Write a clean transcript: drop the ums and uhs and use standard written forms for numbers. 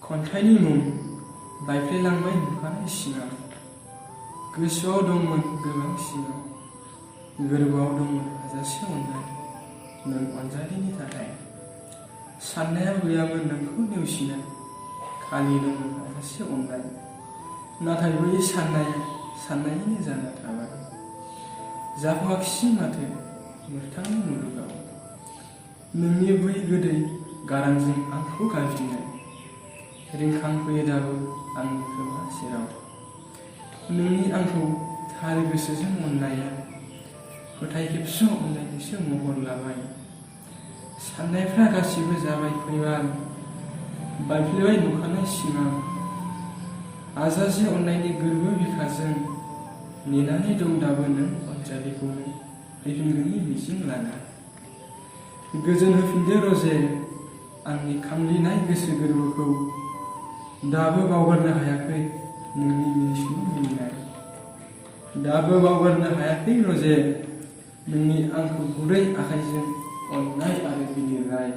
खन्थाइनि मुं बायफ्लेलांबाय नुखानाय सिमां। गोसोआव दंमोन गोबां सिमां, गोरबोआव दंमोन हाजासे अननाय। नों अनजालिनि थाखाय साननायाव गैयामोन नोंखौ नेवसिनाय, खालि दंमोन हाजासे अननाय। नाथाय बै साननायैनो जाना थाबाय, जाफुङाखिसै माथो मोगथांनि मुलुगाव। नोंनि बै गोदै गारांजों आंखौ गाबज्रिनाय रिंखांफैयो दाबो आंनि खोमा सेराव। नोंनि आंखौ थार गोसोजों अननाया फोथाय खेबस' अननायनिसो महर लाबाय। साननायफ्रा गासिबो जाबाय फैमाल, बायफ्लेबाय नुखानाय सिमां। हाजासे अननायनि गोरबो बिखाजों नेनानै दं दाबो नों अनजालिखौनो फैफिनगोननि मिजिं लाना। गोजोन होफिनदो रजे आंनि खामग्लिनाय गोसो गोरबोखौ। दाबो बावगारनो हायाखै नोंनि मिनिस्लु मिनिनाय। दाबो बावगारनो हायाखै रजे नोंनि आंखौ गुरै आखाइजों अननाय आरो बिलिरनाय।